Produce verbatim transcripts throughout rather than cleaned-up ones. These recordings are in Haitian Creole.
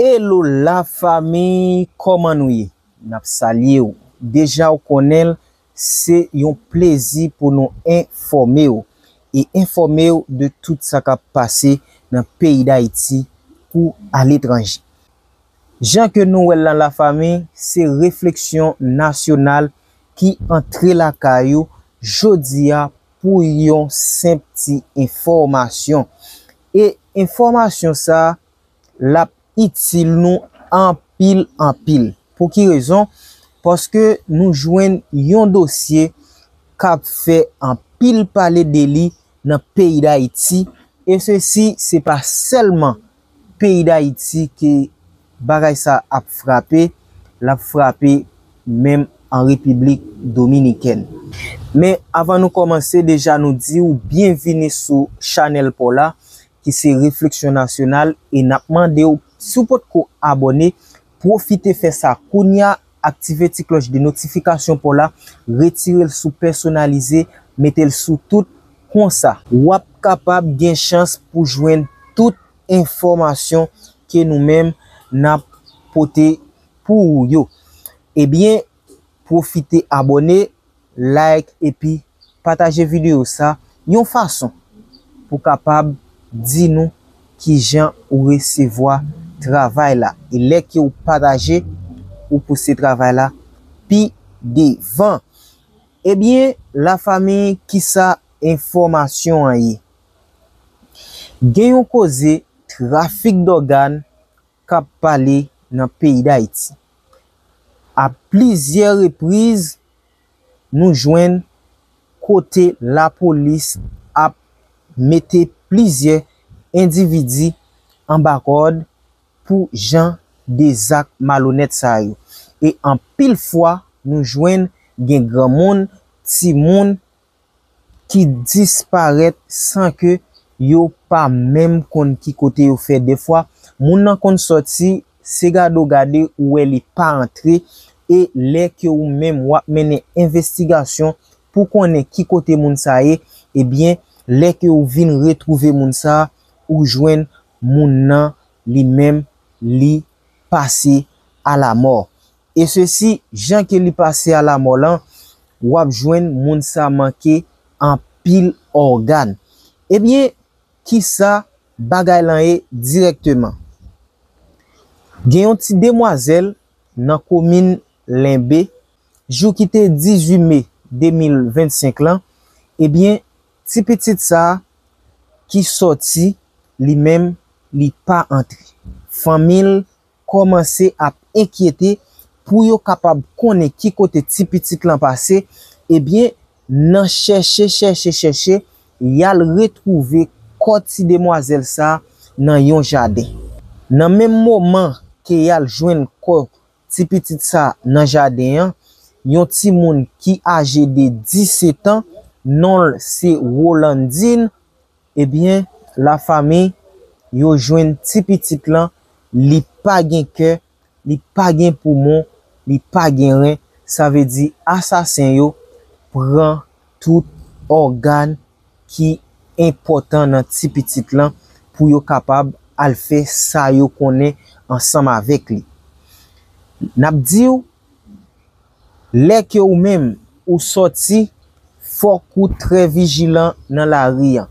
Hello la fanmi, kòman nou ye? N ap salye w. Deja w konnen l, se yon plezi pou nou enfòme w e enfòme w de tout sa k ap pase nan peyi Dayiti kou aletranje. Jan ke nou wè l lan la fanmi, se refleksyon nasyonal ki antre lakay ou jodi a pou yon senp ti enfòmasyon. E enfòmasyon sa a, l ap itil nou anpil, anpil. Pou ki rezon? Paske nou jwenn yon dosye k ap fè anpil pale de li nan peyi Dayiti. E sesi, se pa sèlman peyi Dayiti ke bagay sa ap frape, l ap frape menm an Repiblik Dominikèn. Men avan nou kòmanse, deja nou di w byenvini sou chanèl pa w la, ki se Refleksyon Nasyonal, e n ap mande w, si w potko abòne, pwofite fè sa kounye a, aktive ti klòch de notifikasyon pa w la, retire l sou pèsonalize, mete l sou tout, konsa w ap kapab gen chans pou jwenn tout enfòmasyon ke nou menm n ap pote pou ou yo. Ebyen, pwofite abòne, like epi pataje videyo sa yon fason pou kapab di nou kijan ou resevwa travay la. E lè ke w pataje, ou pouse travay la pi devan. Ebyen, la fanmi, kisa enfòmasyon an ye? Gen yon koze trafik dògàn k ap pale nan peyi Dayiti. A plizyè repriz, nou jwenn kote lapolis ap mete plizyè endividi anba kòd pou jan de zak malonèt sa yo. E anpil fwa, nou jwenn gen granmoun, timoun, ki disparèt san ke yo pa menm konn ki kote yo fè. Defwa, moun nan konn sòti, se gade w gade, ou wè li pa antre, e lè ke ou menm w ap mennen envestigasyon pou konnen ki kote moun sa ye, ebyen, lè ke ou vin retwouve moun sa, ou jwenn moun nan li menm, li pase alamò. E sesi, jan ke li pase alamò lan, w ap jwenn moun sa manke anpil ògàn. Ebyen, kisa bagay lan ye dirèkteman? Gen yon ti demwazèl nan komin Lenbe, jou ki te dizuit me de mil vennsenk lan, ebyen, ti pitit sa a ki sòti, li menm, li pa antre. Fanmi l kòmanse ap enkyete pou yo kapab konnen ki kote ti pitit lan pase, ebyen, nan chèche, chèche, chèche, y al retwouve kò ti demwazèl sa a nan yon jaden. Nan menm moman ke y al jwenn kò ti pitit sa a nan jaden an, yon timoun ki aje de disèt an, non l se Rolandine, ebyen, lafanmi, yo jwenn ti pitit lan, li pa gen kè, li pa gen poumon, li pa gen ren, sa vle di asasen yo pran tout ògàn ki enpòtan nan ti pitit lan pou yo kapab al fè sa yo konnen ansanm avèk li. N ap di w, lè ke ou menm ou sòti, fòk ou trè vijilan nan lari an.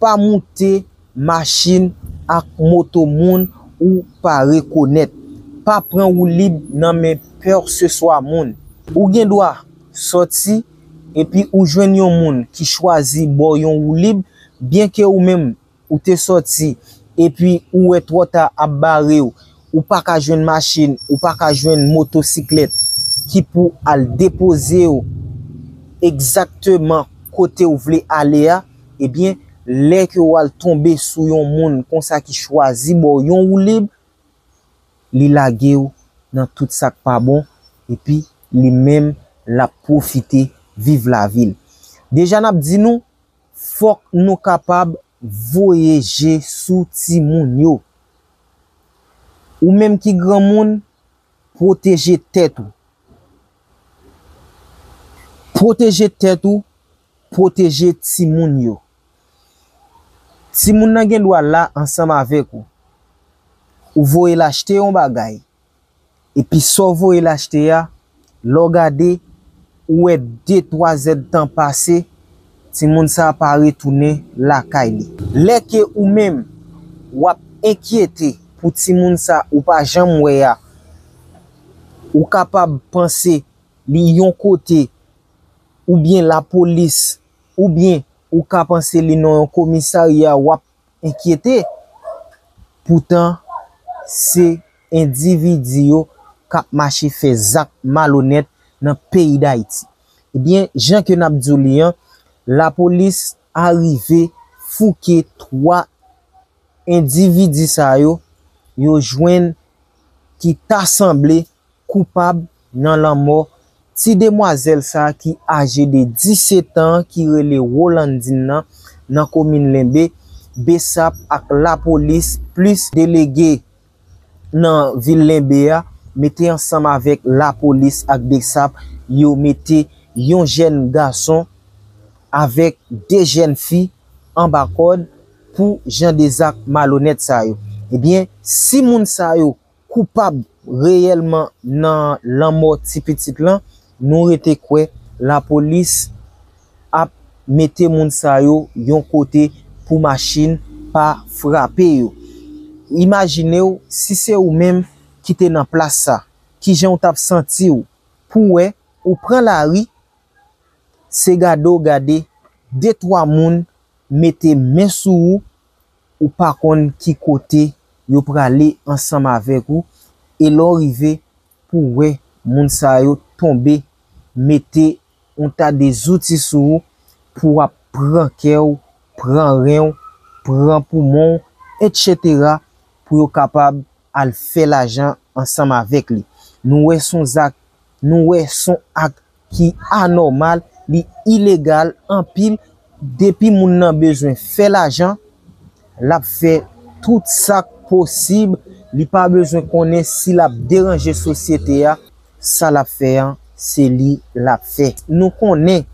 Pa moute machin ak moto moun ou pa rekonèt. Pa pran woulib nan men kèlkeswa moun. Ou gen dwa sòti epi ou jwenn yon moun ki chwazi ba w yon woulib, byenke ou menm ou te sòti epi ou wè twò ta ap bare w, ou pa ka jwenn machin, ou pa ka jwenn motosiklèt ki pou al depoze w egzakteman kote w vle ale a, ebyen, lè ke w al tonbe sou yon moun konsa ki chwazi ba w yon woulib, li lage w nan tout sa k pa bon, epi li menm l ap pwofite viv lavi l. Deja n ap di nou, fòk nou kapab voye je sou timoun yo. Ou menm ki granmoun, pwoteje tèt ou. Pwoteje tèt ou, pwoteje timoun yo. Timoun nan gen dwa la ansanm avèk ou. Ou voye l achte yon bagay. Epi sa w voye l achte a, lè w gade, ou wè de twa zèdtan pase, timoun sa a pa retounen lakay li. Lè ke ou menm, w ap enkyete pou timoun sa ou pa janm wè a, ou kapab panse li yon kote, oubyen lapolis, oubyen ou ka panse li nan yon komisarya, w ap enkyete. Poutan, se endividi yo k ap mache fè zak malonèt nan peyi Dayiti. Ebyen, jan ke n ap di w li an, lapolis arive fouke twa endividi sa yo, yo jwenn ki ta sanble koupab nan lanmò ti demwazèl sa a ki aje de disetan an, ki rele Rolandine nan, nan komin Lenbe. BSAP ak lapolis plis delege nan vil Lenbe a mete ansanm avèk lapolis ak BSAP, yo mete yon jèn gason avèk de jèn fi anba kòd pou jan de zak malonèt sa yo. Ebyen, si moun sa yo koupab reyèlman nan lanmò ti pitit lan, nou rete kwè lapolis ap mete moun sa yo yon kote pou machin pa frape yo. Imajine w, si se ou menm ki te nan plas sa, kijan w t ap santi w pou w wè ou pran lari, se gade w gade de twa moun mete men sou ou, ou pa konn ki kote yo prale ansanm avèk ou, e lè w rive pou w wè moun sa yo tonbe, mete yon ta de zouti sou ou pou w ap pran kè w, pran ren w, pran poumon w, etsetera, pou yo kapab al fè lajan ansanm avèk li. Nou wè s on zak, nou wè s on ak ki anòmal, li ilegal anpil. Depi moun nan bezwen fè lajan, l ap fè tout sa k posib. Li pa bezwen konnen si l ap deranje sosyete a. Sa l ap fè an, se li l ap fè. Nou konnen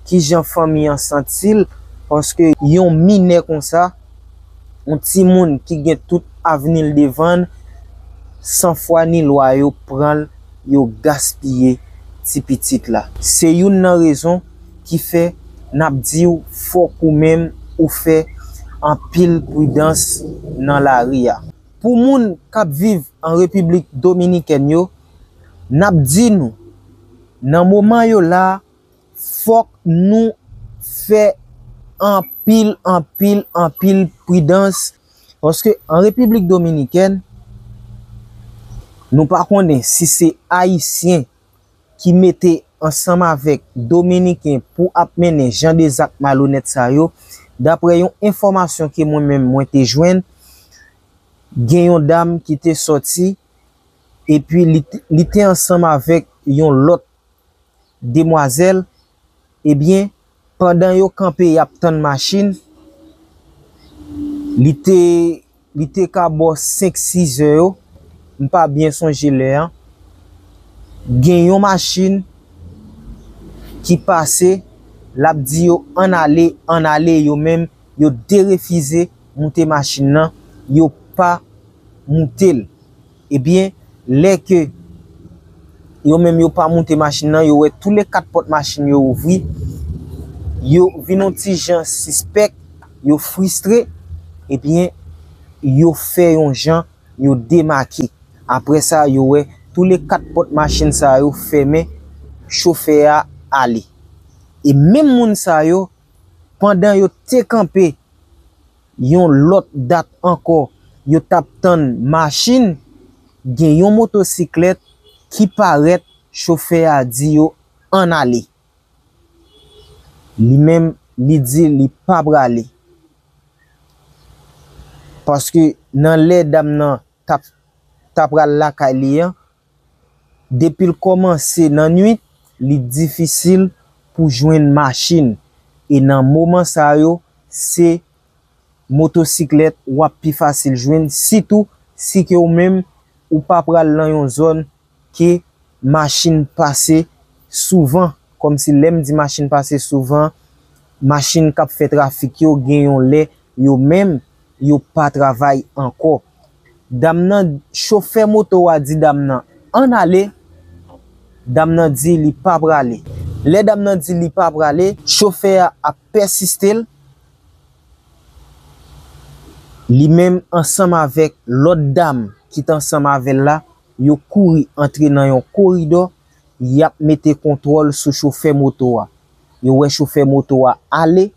kijan fanmi an santi l, paske yon minè konsa, yon timoun ki gen tout avni l devan l, san fwa ni lwa yo pran l, yo gaspiye ti pitit la. Se youn nan rezon ki fè n ap di w fòk ou menm ou fè anpil pridans nan lari a. Pou moun k ap viv an Repiblik Dominikèn yo, n ap di nou, nan moman yo la, fòk nou fè anpil, anpil, anpil pridans, paske an Repiblik Dominikèn, nou pa konnen si se Ayisyen ki mete ansanm avèk Dominiken pou ap mennen jan de zak malonèt sa yo. Daprè yon enfòmasyon ke mwen menm mwen te jwenn, gen yon dam ki te sòti, epi li, li te ansanm avèk yon lòt demwazèl, ebyen, pandan yo kanpe y ap tann machin, li te, li te ka bò senk sizè yo, m pa byen sonje lè an, gen yon machin ki pase, l ap di yo ann ale, ann ale, yo menm, yo derefize moute machin nan, yo pa moute l. Ebyen, lè ke yo menm yo pa moute machin nan, yo wè toule kat pòt machin yo ouvri, yo vin yon ti jan sispèk, yo fristre, ebyen, yo fè yon jan, yo demake. Apre sa, yo wè toule kat pòt machin sa yo fèmen, chofè a ale. E menm moun sa yo, pandan yo te kanpe yon lòt dat ankò, yo t ap tann machin, gen yon motosiklèt ki parèt, chofè a di yo ann ale. Li menm, li di li pa prale. Paske nan lè dam nan t ap, t ap pral lakay li an, depi l kòmanse nan nuit, li difisil pou jwenn machin. E nan moman sa yo, se motosiklèt w ap pi fasil jwenn, sitou si ke ou menm ou pa pral nan yon zòn ke machin pase souvan. Kòmsi lè m di machin pase souvan, machin k ap fè trafik yo gen yon lè yo menm yo pa travay ankò. Dam nan, chofè moto a di dam nan, "Ann ale." Dam nan di li pa prale. Lè dam nan di li pa prale, chofè a ap pèsiste l. Li menm ansanm avèk lòt dam ki t ansanm avè l la, yo kouri antre nan yon koridò, y ap mete kontwòl sou chofè moto a. Yo wè chofè moto a ale.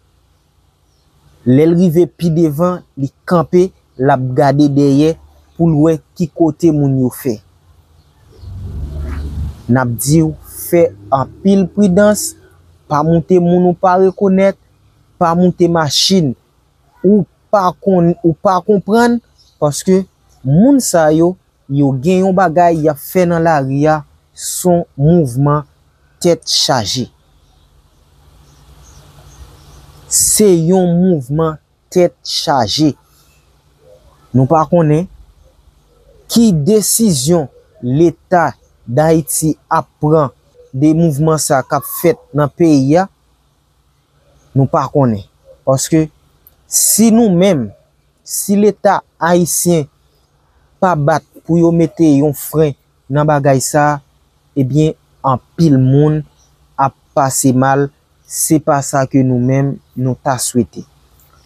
Lè l rive pi devan, li kanpe, l ap gade dèyè pou l wè ki kote moun yo fè. N ap di w, fè anpil pridans, pa moute moun ou pa rekonèt, pa moute machin ou pa konn, ou pa konprann, paske moun sa yo, yo gen yon bagay y ap fè nan lari a, s on mouvman tèt chaje. Se yon mouvman tèt chaje. Nou pa konnen ki desizyon Leta Dayiti ap pran de mouvman sa k ap fèt nan peyi a. Nou pa konnen. Paske si nou menm, si Leta ayisyen pa bat pou yo mete yon fren nan bagay sa, ebyen, anpil moun ap pase mal. Se pa sa ke nou menm nou ta swete.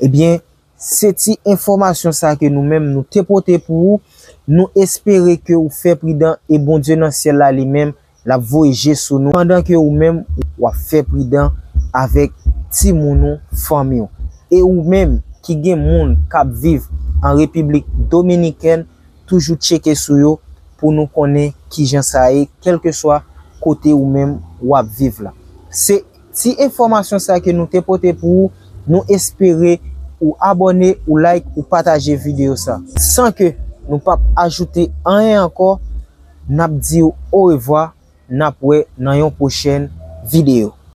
Ebyen, se ti enfòmasyon sa ke nou menm nou te pote pou ou. Nou espere ke ou fè pridan e Bondye nan syèl la li menm, l ap voye je sou nou pandan ke ou menm w ap fè pridan avèk timoun ou, fanmi w. E ou menm ki gen moun k ap viv an Repiblik Dominikèn, toujou tcheke sou yo pou nou konnen kijan sa ye, kèlkeswa kote ou menm w ap viv la. Se ti enfòmasyon sa ke nou te pote pou ou. Nou espere ou abòne, ou like, ou pataje videyo sa. San ke nou p ap ajoute anyen ankò, n ap di w orevwa, n ap wè nan yon pwochèn videyo.